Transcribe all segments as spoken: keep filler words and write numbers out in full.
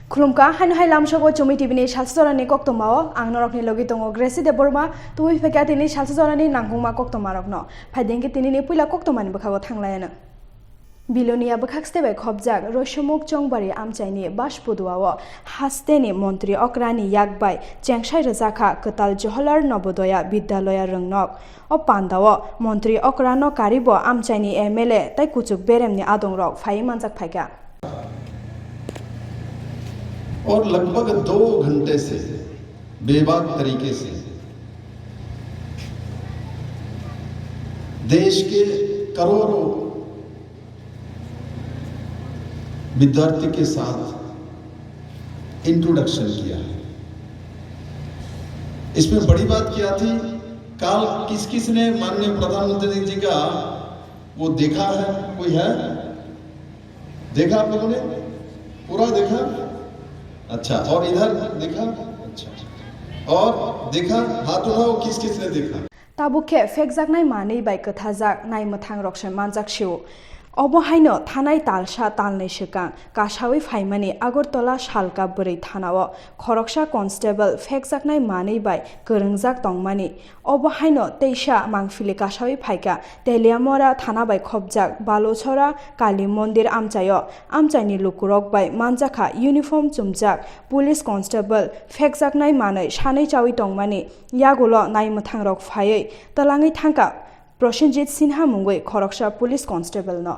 Khulumkha, haino hai lamsogo Chumi T V ni salsa jorani koktwmao ang norokni logi tongo Gracie Debbarma, tubui phaikha tini salsa jorani nangkukma koktwmarokno. Phaidi hwnkhe tinini puila koktwmani bwkhago thanglaiyano. Bilonia bwkhak site bai khopjak Roisomuk Chongbari amchaini Bajpuduao hasteni montri okrani yak bai chengsai rwjakha kwtal Jawaharlal Navodaya Vidyalaya rwngnok. O pandao montri okrano karibo amchaini M L A tei kuchuk beremni adongrok phaiwi manjak phaikha. और लगभग दो घंटे से बेबाक तरीके से देश के करोड़ों विद्यार्थी के साथ इंट्रोडक्शन किया है। इसमें बड़ी बात क्या थी, कल किस किस ने माननीय प्रधानमंत्री जी का वो देखा है? कोई है? देखा आप लोगों ने? पूरा देखा? अच्छा, और इधर देखा? अच्छा, और देखा? हाथ उठाओ, किस किस ने देखा? Tabuk khe phekjaknai manwi bai kwthajak naimwthangrok se manjak sio. Obo haino thanai talsa talnwi swkang kasawi phaimani Agartala Salka bwrwi thanao khoroksa constable phekjaknai manwi bai kwrwngjak tongmani. Obo haino teisa mangpili kasawi phaikha Teliamora thana bai khopjak Baluchora Kali Mondir amchaio. Amchaini lukurok bai manjakha uniform chumjak police constable phekjaknai manwi sanwi chawi tongmani. Yagulo naimwthangrok phaiwi twlangwi thangkha Prosenjit Sinha mungwi khoroksa police constable no.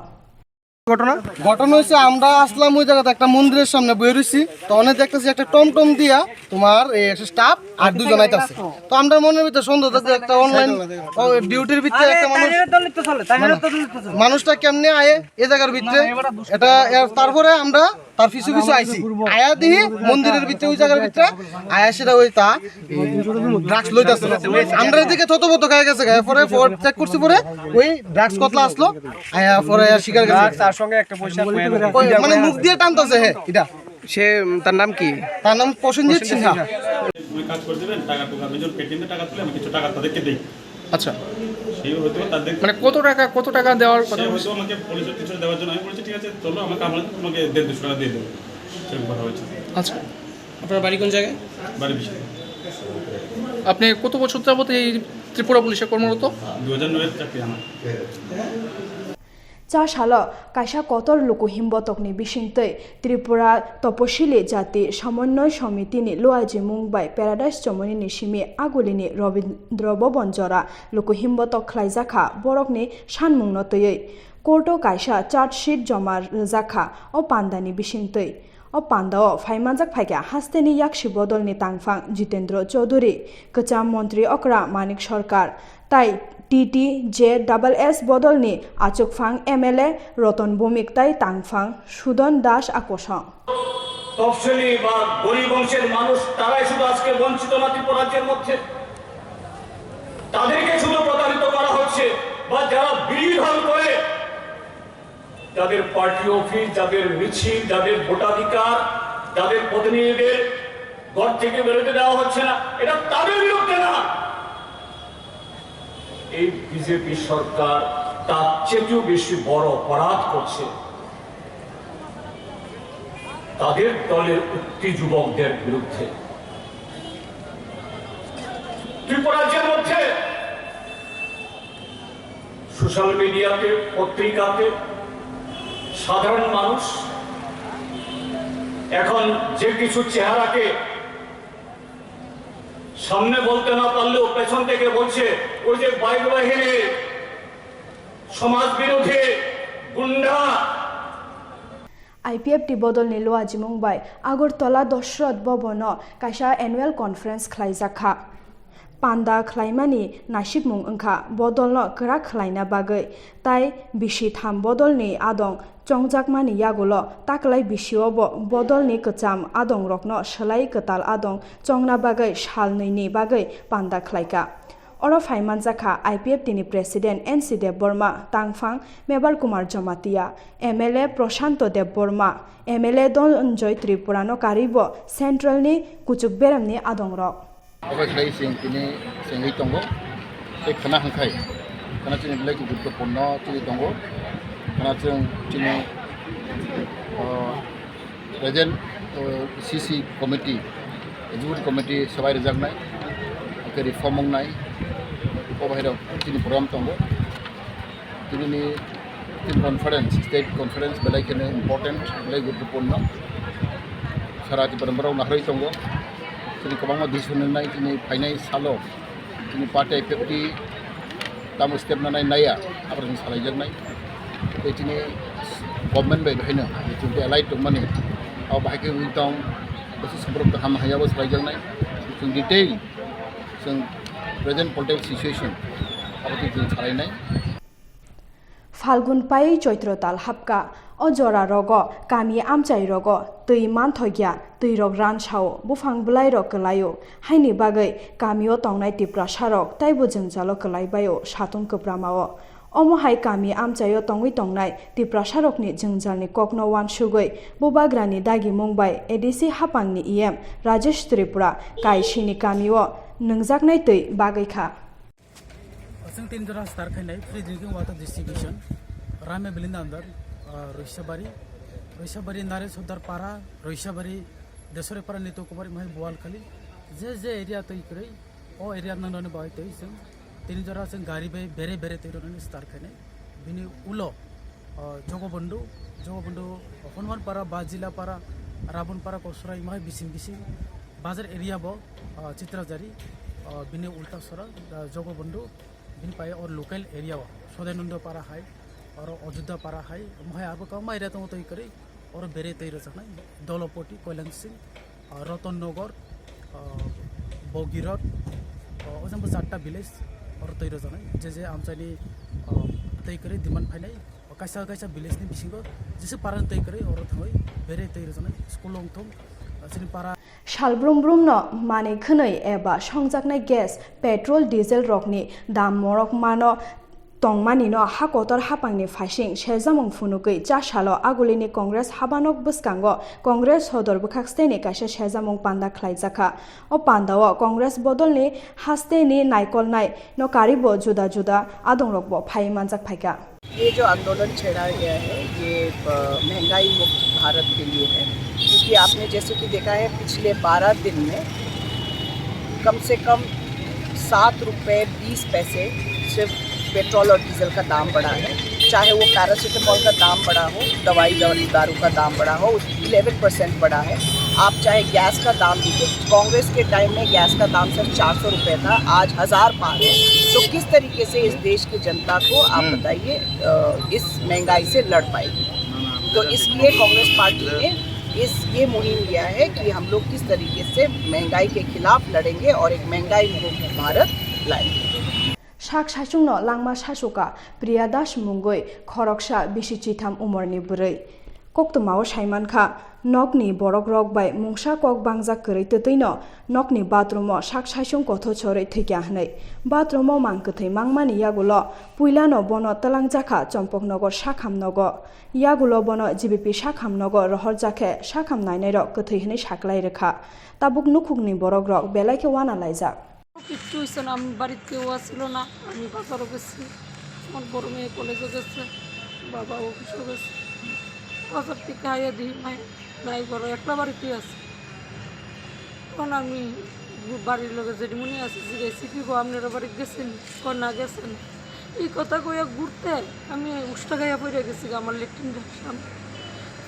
ঘটনা হয়েছে, আমরা আসলাম ওই জায়গাতে একটা মন্দিরের সামনে বয়ে রয়েছি। তো অনেক দেখতেছি একটা টমটম দিয়া তোমার এই একটা স্টাফ আর দুজন আইতাছে। তো আমরা মনের ভিতরে সন্দেহ যে একটা অনলাইন ডিউটির ভিতরে একটা মানুষ মানুষটা কেমনে আয়ে এ জায়গার ভিতরে এটা। তারপরে আমরা তার পিছু পিছু আইছি। আয়া দিহি মন্দিরের ভিতরে, ওই জায়গার ভিতরে আয়া সেটা ওই তা ড্রাগস লইতাছে। আমরা এদিকে থতমত খাই গেছে, পরে চেক করছি, পরে ওই ড্রাগস কতলা আসলো, আয়া পরে আয়া স্বীকার গেছে। তার সঙ্গে একটা পয়সা মানে মুখ দিয়ে টানতেছে। হ্যাঁ, এটা। সে তার নাম কি? তার নাম প্রসেনজিৎ সিনহা। তুমি কাজ করে দেবেন, টাকা টুকা, আমি যখন পেটিএম টাকা তুলে আমি কিছু টাকা তাদেরকে দিই। আচ্ছা। সেই হয়তো তাদের মানে কত টাকা, কত টাকা দেওয়ার কথা সে বলছে? হয়তো আমাকে বলেছিল কিছু দেওয়ার জন্য। আমি বলেছি, ঠিক আছে, চলো, আমাকে আমার তোমাকে দেড় দুশো টাকা দিয়ে দেবো। সেরকম কথা হয়েছে। আচ্ছা। আপনার বাড়ি কোন জায়গায়? বাড়ি বিষয়ে আপনি কত বছর যাবত এই ত্রিপুরা পুলিশে কর্মরত? দু হাজার নয়ের চাকরি আমার। Cha salo kaisa kotor lukuhim botokni bisingtwi Tripura Toposili Jati Somonnoy Somitini luajimung bai Paradise Chomoni ni simi agulini Robindra Bhaban jora lukuhim botok khlaijakha borokni sanmungno twiwi. Court o kaisa charge sheet joma rwjakha o pandani bisingtwi. O pandao phaimanjak phaikha hasteni yaksi bodolni tangphang Jitendra Chaudhuri, kwcham montri okra Manik Sarkar, tai T T J S S bodolni achukphang M L A Roton Bhowmik tai tangphang Sudon Das Akosong. তফসিলি বা গরিব অংশের মানুষ, তারাই শুধু আজকে বঞ্চিত না ত্রিপুরা রাজ্যের মধ্যে। তাদেরকে শুধু প্রতারিত করা হচ্ছে, বা যারা বিড়ি ঢাল করে, যাদের পার্টি অফিস, যাদের মিছিল, যাদের ভোটাধিকার, যাদের প্রতিনিধিদের ঘর থেকে বেরোতে দেওয়া হচ্ছে না, এটা তাদের বিরুদ্ধে না। এই বিজেপি সরকার তার চেয়েও বেশি বড় অপরাধ করছে তাদের দলের উক্তি যুবকদের বিরুদ্ধে। ত্রিপুরা রাজ্যের মধ্যে সোশ্যাল মিডিয়াতে, পত্রিকাতে সাধারণ মানুষ এখন যে কিছু চেহারাকে সামনে বলতে না পারলেও পেছন থেকে বলছে, ওই যে বাইক বাহিনী, সমাজ বিরোধী, গুন্ডা। I P F T bodolni luajimung bai Agartala Dosrot Bhabono kaisa annual conference khlaijakha. Panda khlaimani naisikmung wngkha bodolno kwrak khlaina bagwi, tai bisi tham bodolni adong chongjakmani yagulo taklai bisiobo bodolni kwcham adongrokno swlai kwtal adong chongna bagwi sal nwini bagwi panda khlaikha. Oro phaimanjakha I P F T ni President N C Debbarma, tangphang Mebar Kumar Jamatia, M L A Prashanto Debbarma, M L A Dhananjay Tripurano karibo Central ni kuchuk beremni adongrok. Obo khlai chwng tini chengwi tongo. Tei khwna hwnkhai, khwna chini belai guruttwpurno chini tongo. Khwna chwng chini, o, Present, uh, C C committee, executive committee sabai rijaknai, ake reform wngnai, o bahai rok chini program tongo. Tini ni tin conference, state conference belai kheno important, belai guruttopurno. Sara Tipra borok naharwi tongo. Chini kwbangma decision wngnai, chini phainai salo, chini party I P F T tamo step nanai naiya, aborok chini salaijaknai. Tei chini government bai bahaino, chini allied tongmani, abo bahai khe wng tong, bwswk borok kaham haiya bo salaijaknai. Chwng detail, chwng present political situation, abo chwng salainai. Phalgun pai Choitro tal hapka. O jora rogo kami amchai rogo twi manthokya, twi rok ran sao, buphang bwlai rok kwlaio, haini bagwi kamio tongnai Tiprasa rok taibo jwngjalo kwlai baio satung kwpramao. Omo hai kami amchaio tongwi tongnai Tiprasa rokni jwngjalni kokno uansugwi bubagrani dagimung bai A D C hapangni E M Rajesh Tripura kaisini kamio nwngjaknai twi bagwi kha. Chwng tin jora start khainai free drinking water distribution, Ramya Bilinda under, ah, Roisabari, Roisabari Naresh Hodar Para, Roisabari Desore Para, Nito Kumar, Imhai Boalkhali, je je area twi kwrwi, o area nangnani bai twi chwng tin jora chwng gari bai bere bere twi rwnani start khainai. Bini ulo, ah, Jogobondhu, Jogobondhu, Hanuman Para, Bajila Para, Rabon Para, Kosora, Imhai bising bising, Bazar area bo, ah, Chitrajari, ah, bini ulta sora, ah, Jogobondhu, bini pai or local area o, Sodainanda Para hai, oro Ajodhya Para hai, omo hai abo kwbangma area tongo twi kwrwi, oro bere twi rwjaknai, Dolopoti, Koilangsing, ah, Roton Nagar, ah, Bogirot, ah, o jang bo charta village, oro twi rwjaknai, je je amchaini, ah, twi kwrwi demand phainai, kaisa kaisa village ni bisingo jesa para twi kwrwi oro thangwi bere twi rwjaknai, school wngthung, ah, chini para. Sal brum brumno manwi khwnwi eba songjaknai gas, petrol, diesel rokni dam morok mano tongmanino ha kotor hapangni phaising sejamung phunugwi cha salo agulini Congress habanok bwskango Congress sodor bwkhak steni kaisa sejamung panda khlaijakha. O pandao Congress bodolni hasteni naikolnai no karibo juda juda adongrokbo phaiwi manjak phaikha. ये जो आंदोलन छेड़ा गया है, ये, अ, महंगाई मुक्त भारत के लिए है, क्योंकि आपने जैसे कि देखा है, पिछले बारह दिन में कम से कम सात रुपए बीस पैसे सिर्फ पेट्रोल और डीजल का दाम बढ़ा है, चाहे वो पैरासिटामोल का दाम बढ़ा हो, दवाई दव-, दारू का दाम बढ़ा हो, उस इलेवन परसेंट बढ़ा है। आप चाहे गैस का दाम देखिए, कांग्रेस के टाइम में गैस का दाम सिर्फ चार सौ रुपए था, आज हजार पार है। तो किस तरीके से इस देश की जनता को आप हम्म। बताइए, अ, इस महंगाई से लड़ पाएगी? तो इसलिए कांग्रेस पार्टी ने इस, ये मुहिम लिया है कि हम लोग किस तरीके से महंगाई के खिलाफ लड़ेंगे और एक महंगाई मुक्त भारत लाएंगे। Sak saichungno langma sasuka Priya Das mungwi khoroksa bisi chitham umorni bwrwi. Koktwmao saimankha, nokni borokrok bai mungsa kok bangjak kwrwi twtwino nokni bathroom-o sak saichung kotho chorwi thwikya hwnwi. Bathroom-o mang kwthwi mangmani yagulo puilano bono twlangjakha Chompoknogor sakham nogo. Yagulo bono G B P sakham nogo rohorjakhe sakham nainairok kwthwi hwnwi saklai rwkha. Tabuk nukhungni borokrok belai khe uana laijak. কিচ্ছু হইছে না, আমি বাড়িতে কেউ আসছিল না, আমি বাজারও গেছি, আমার বড় মেয়ে কলেজে গেছে, বাবা অফিসে গেছে। বাজার থেকে আইয়া দিই মাই নাই ঘরে, একলা বাড়িতে আছে। তখন আমি বাড়ির লগে জেঠিমণি আছে, জিজ্ঞাসি, "কি গো, আপনারা বাড়ি গেছেন?" কয়, "না, গেছেন।" এই কথা কইয়া ঘুরতে আমি উষ্টা খাইয়া পড়ে গেছি গো আমার লেট্রিনটার সামনে।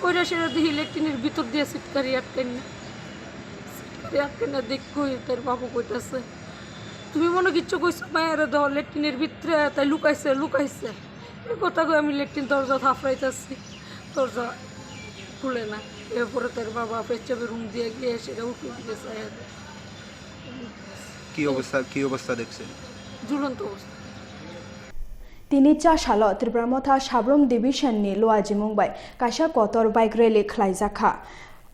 পড়ে সেটা দেখি লেট্রিনের ভিতর দিয়ে সিটকারি আটকাই না। সিটকারি আটকাই না দেখি তার বাবু কইতাছে, "তুমি মনে কিচ্ছু কইছো, মায়ের ধর লেট্রিনের ভিতরে তাই লুকাইছে, লুকাইছে।" এই কথা কই আমি লেট্রিন দরজা থাপড়াইতাছি, দরজা খুলে না। এরপরে তার বাবা পেচ্ছাপের রুম দিয়ে গিয়ে সেটা উঠে দিয়ে চাইয়া দেয়। কি অবস্থা, কি অবস্থা দেখছেন? ঝুলন্ত অবস্থা। Tini cha salo Tipra Motha Sabrum Division ni Luajimung bai kaisa kotor bike rally khlaijakha.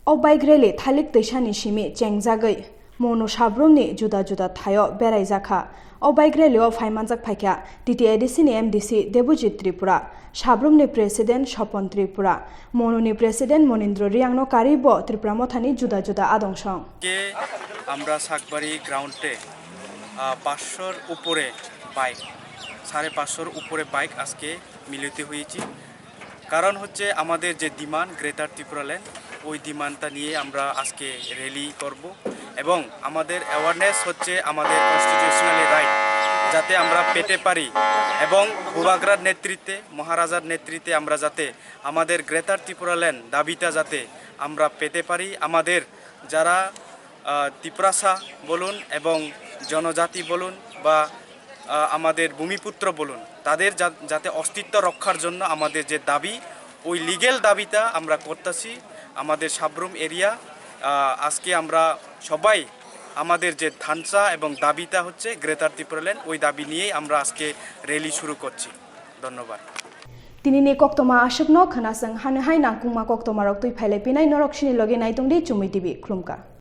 O bike rally Thalik Twisa ni simi chengjagwi Monu Sabrumni juda juda thaio beraijakha. O bike rally o phaimanjak phaikha T T A D C ni M D C Debojit Tripura, Sabrumni President Sopon Tripura, Monuni President Monindra Riangno karwi bo Tipra Mothani juda juda adong song. আজকে আমরা শাকবাড়ি গ্রাউন্ডে, আহ, পাঁচশোর উপরে বাইক, সাড়ে পাঁচশোর উপরে বাইক আজকে মিলিত হয়েছি। কারণ হচ্ছে আমাদের যে ডিমান্ড গ্রেটার ত্রিপুরাল্যান্ড, ওই ডিমান্ডটা নিয়ে আমরা আজকে র্যালি করব এবং আমাদের অ্যাওয়ারনেস হচ্ছে আমাদের কনস্টিটিউশনালি রাইট, যাতে আমরা পেতে পারি এবং বুবাগ্রার নেতৃত্বে, মহারাজার নেতৃত্বে আমরা যাতে আমাদের গ্রেটার ত্রিপুরাল্যান্ড দাবিটা যাতে আমরা পেতে পারি। আমাদের যারা আহ, তিপ্রাসা বলুন এবং জনজাতি বলুন বা আহ, আমাদের ভূমিপুত্র বলুন, তাদের যা- যাতে অস্তিত্ব রক্ষার জন্য আমাদের যে দাবি, ওই লিগ্যাল দাবিটা আমরা করতেছি। আমাদের সাব্রুম এরিয়া, আহ, আজকে আমরা সবাই আমাদের যে ধারণা এবং দাবিটা হচ্ছে গ্রেটার ত্রিপুরাল্যান্ড, ওই দাবি নিয়েই আমরা আজকে র্যালি শুরু করছি। ধন্যবাদ। Tinini koktoma aswkno khwnaswng hano hai nangkukma koktomarok twi phailai pinai norok sini logi naitongdi Chumui T V khulumkha.